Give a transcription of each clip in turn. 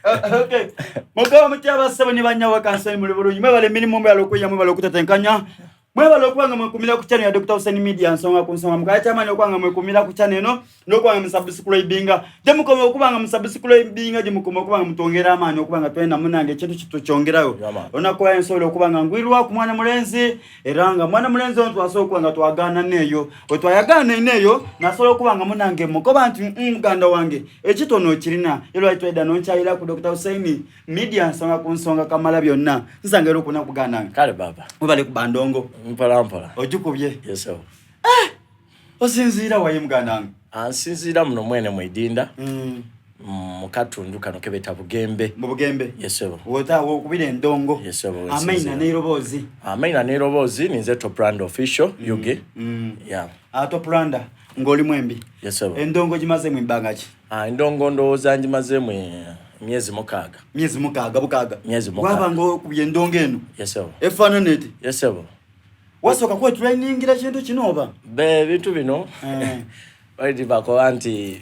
Okay. Mugaba mutya abassebo ne bannyabo kansani muli bulungi mwebale emirimu mwebale okweya mwebale okutetenkanya mwebale okuba nga mwekumira ku channel ya Dr. Hussein Media nsonga ku nsonga mukaya kyamaanyi okuba nga mwekumira ku channel eno n'okuba nga musubscribinga gye mukoma okuba nga musubscribinga gye mukoma okuba nga mutwongera amaanyi okuba nga twena munange ekintu kitukyongerayo olunaku lwayo nsobola okuba nga ngwirwa ku mwana mulenzi era nga mwana mulenzi ono twasobola okuba nga twagaana neeyo bwe twayagaana eno eyo nasobola okuba nga munange mukoba nti mm, muganda wange ekitono okirina era lwaki tweda nonkyayira ku Dr. Hussein Media nsonga ku nsonga kamala byonna nsanga era okuna kugananga kale baba webale kuba ndongo mpola mpola ogikubye yes sir eh osinziira waye muganda wange ansinziira muno mwene mwidinda mm. mu katundu kano kebeta bugembe mu bugembe yes sir wota wokubira endongo yes sir amaina n'eroboozi amaina n'eroboozi ninze top brand official mm. UG mm. yeah ah, top brand ng'oli mwembi yes sir endongo gimazemu ebbanga ki Ah, endongo ndowooza ngimazeemu emyezi mukaaga. Myezi mukaaga bukaaga. Myezi mukaaga. Waba ng'okubye endongo eno. Yes sebo. Efaanana eti. Yes sebo. Wasooka kwetuleyiningira kintu kino oba? Be ebintu bino eh. Baidi bakoba nti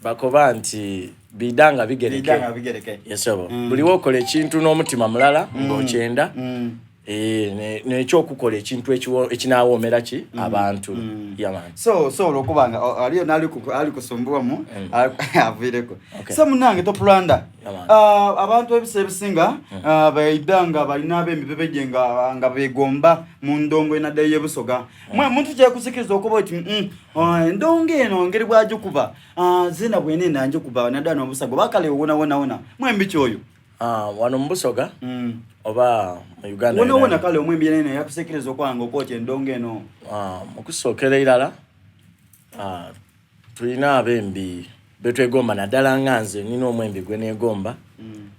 bakoba nti bida nga bigereke. Bida nga bigereke. Yes sebo. Mm. Buli wokola ekintu n'omutima mulala mm. ng'okyenda. Mm. Eh, nekyokukola ekintu ekinawoomera ki mm. abantu mm. yaman so so olwokuba nga aliyo nali kusumbuwamu mm. aviireko so munange topulanda ah, abantu ebisa ebisinga ah, baida nga balina abemibebe gye nga begomba mu ndongo enaddayo yebusoga mwe muntu kyekusikiriza okuba oti ah, endongo eno ngeri bwagikuba zina bwene nangikuba naddala nobusago bakale wonawonawona mwembi kyoyo Ah, wano mu Busoga mm. oba mu Uganda wona wona kale omwembi yenene yakusekereza okwanga okwokya endongo eno ah, mu kusookera irala ah, tulina abembi betwegomba naddala nga nze nina omwembi gwe negomba mm.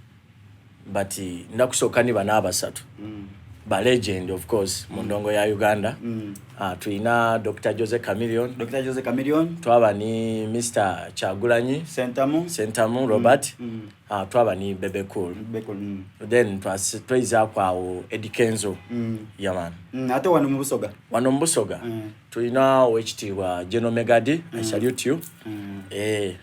but ndakusooka ni bano abasatu mm. ba legend of course mu ndongo ya Uganda mm. Uh, tulina Dr. Jose Chameleone. Dr. Jose Chameleone. Twaba ni Mr. Kyagulanyi Sentamu. Sentamu Robert. Mm. Mm. Uh, twaba ni Bebe Cool. Bebe Cool. Mm. Then twaizaku awo Eddy Kenzo. Mm. Yeah man. Mm, ate wano mu Busoga. Wano mu Busoga. Mm. Tulina owekitiibwa General Megadi. Mm. I salute you. Mm. Eh,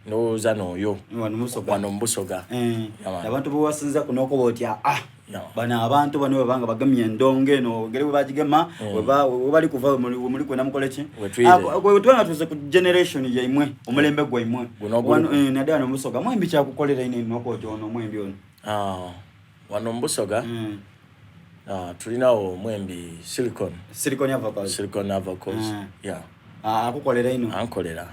ndowooza n'oyo. Wano mu Busoga. Wano mu Busoga. Mm. Yeah, man. Abantu bewasinza kunokoba otya ah. Yeah. Bano abantu bano bwebanga bagemye endongo eno ngeri bwe bagigema mm. webali kuva muli kwenda mukole ki tubanga tuze ku generation yaimwe omulembe gwaimwe eh, naddala wano mubusoga mwembi kyakukolera ino enoko oti ono omwembi ono ah, wano mubusoga mm. ah, tulinawo omwembi silicon silicon avocals silicon avocals mm. yeah ah, akukolera ino ankolera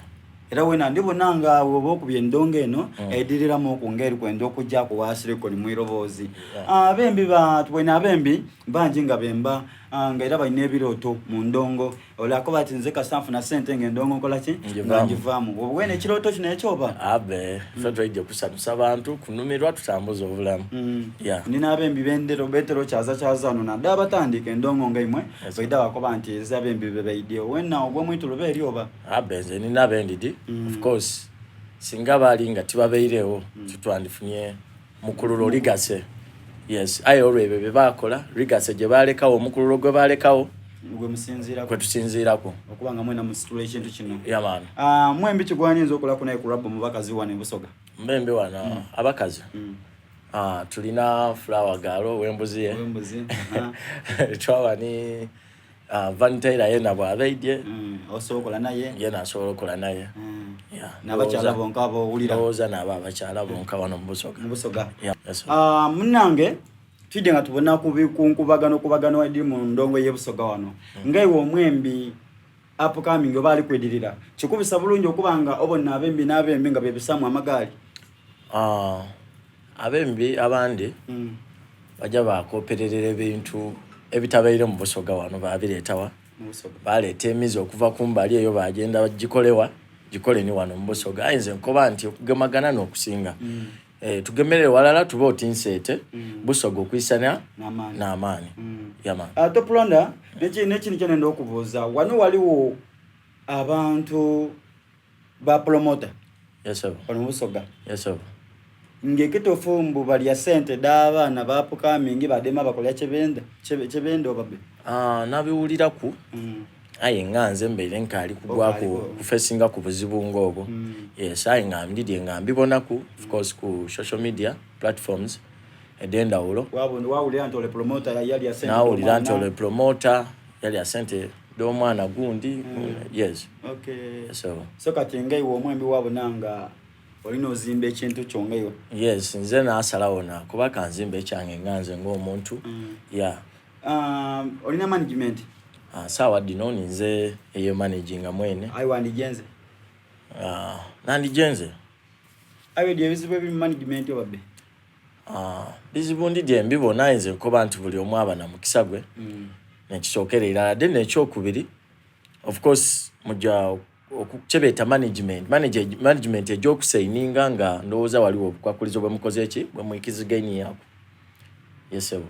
era wena ndibona nga woba okubye endongo eno mm. ediriramu oku nga erikwenda okujja ku wa silicon mwiroboozi yeah. Abembi batubwene abembi bangi nga bemba ah, nga era balina ebirooto mu ndongo ole akoba ati nze kasita nfuna sente nga endongo nkola ki nga ngivaamu obwene ekirooto kino ekyoba abe ffe twajja kusanyusa bantu kunumirwa tutambuza obulamu mm. yeah. nina abembi bendero betero kyaza kyaza no nadde abatandika endongo nga imwe baida bakoba nti ezabembi bebaidye wena ogwe mwituluba eri oba Abe nze nina abendidi mm. of course singa baali nga tibabeirewo mm. tutwandifunye mukululo ligase yes aye olwo ebyo bye baakola ligase gye baalekawo omukululo gwe baalekawo gwe tusinziirako okuba nga mwena musitula ekintu kino yamaani ah, mwembi kigwanyinza okolaku naye ku rabbo mu bakazi wano ebusoga mbembi wano mm. abakazi mm. Ah, tulina flower galo wembuzi ye twaba ni Uh, Van Taylor yena bw'abaidye mm, osobola naye yena asobola okola naye mm. yeah. N'abakyala bonka abowulira ndowooza n'abo abakyala bonka wano mu Busoga mu Busoga yeah. yes. Uh, munnange twidde nga tubona ku kubagano kubagano edi mu ndongo y'e Busoga wano mm. nga iwe omwembi upcoming oba ali kwedirira kikubisa bulungi okuba nga obona abembi n'abembi nga bebisamu amagaali uh, Abembi abandi mm. baja bakopererera ebintu ebitabaire mu Busoga wano babireeta wa baleeta emizi okuva ku mbali eyo bagenda gikolewa gikole ni wano mu Busoga aye nze nkoba nti okugemagana n'okusinga mm. eh, tugemerere walala tube oti nseete mm. Busoga okwisana n'amaani mm. yama uh, ah, topulonda nekindi kyenenda okubuuza wano waliwo abantu ba promoter yes sir ono musoga yes sir ngekitufu mbu balya sente d'abaana bapukamingi badema bakolya kyebenda kyebenda obabe ah nabiwuliraku mm. Aye nga nze mbaire nkaali kugwaku kufesinga ku buzibu ng'obwo. Yes, aye nga ndidye nga mbibonaku of course ku social media platforms edh'endhawulo. Wawulira nti ole promoter yalya sente Nawulira nti ole promoter yalya sente dh'omwana gundi. Yes. Okay. So, So kati nga iwe omwembi wabona nga olina ozimba ekintu kyo nga iwe. Yes, nze nasalagho na kuba kanzimbe ekyange nga nze ng'omuntu. Yeah. Olina management? Saawa dhino ninze eyemanaginga mwene. Aye wandijenze? Nandijenze. Aye edyo ebizibu ebiri mu management oba bbe? Bizibu ndidye mbibona aye nze nkoba nti buli omu aba na mukisa gwe. Nekisookera irala. Then ekyokubiri, of course muja kyebeeta management, management eja okusaininga nga ndowooza waliwo obukwakulizo bwemukoze ki bwemwikizigainiaku. Yes sebo.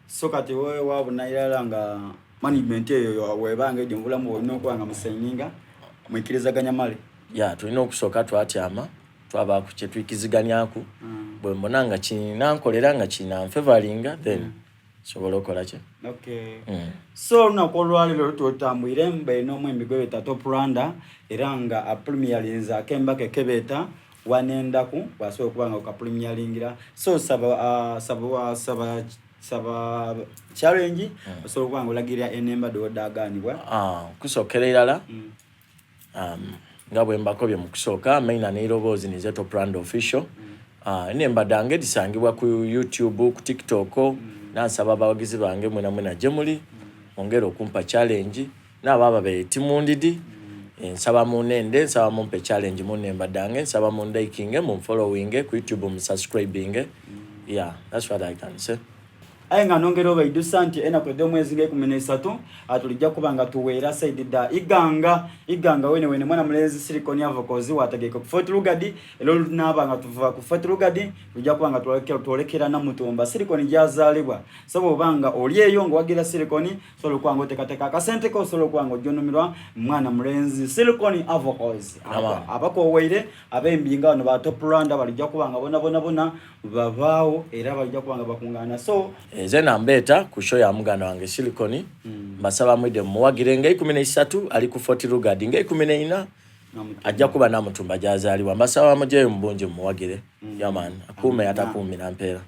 So kati wewe wabona irala nga management eyo webanga edyo mubulamu olina okuba nga musaininga mwikirizaganya male. Ya, tulina okusooka twatyama twabaaku kyetwikiziganyaku. Bwe mbona nga kinankolera nga kinanfevalinga then sobola okola ki. Okay. So olunaku olwaleero twetambwire mbaire n'omwembi gwebeeta Top Rwanda era nga apremierinze akemba ke kebeeta wanendaku bwasobola okuba nga okapremieringira. So saba saba saba saba challenge osobola okuba nga olagirira enemba dhodaganibwa. Okusookera irala nga bwe mbakobye mu kusooka amaina n'eiroboozi ninze Top Rwanda Official. Enemba dhange dhisangibwa ku YouTube, ku TikTok. Nansaba abawagizi bange mwena mwena gye muli mwongere okumpa challenge n'abo ababaire timundidi nsaba munende, nsaba mumpe challenge mu nemba dhange, nsaba mundaikinge, munfollowinge ku YouTube, musubscribinge. Yeah, that's what I can say. Aye nga nongera obaidusa nti enaku edh'omwezi nga 13 tulijja kuba nga tuweera saidi dha Iganga. Iganga wene wene mwana mulenzi Silicon Avocoz wategeka ku Fort Lugard, era olunaaba nga tuva ku Fort Lugard tujja kuba nga twolekera Namutumba Silicon gy'azaalibwa. So bw'oba nga oli eyo nga wagira Silicon, osobola okuba nga oteekateeka akasente ko, osobola okuba nga ojja onumirwa mwana mulenzi Silicon Avocoz. Abakooweire ab'embi nga bano ba Top Rwanda balijja kuba nga bona bona bona babaawo era balijja kuba nga bakungaana. So nze nambeeta ku show ya muganda wange Silicon. Mbasaba mwidde mumuwagire nga 13 ali ku Fort Lugard, nga 14 ajja kuba Namutumba gy'azaalibwa. Mbasaba mujeeyo mu bungi mumuwagire. Yeah man, akuume atakuumira mpeera.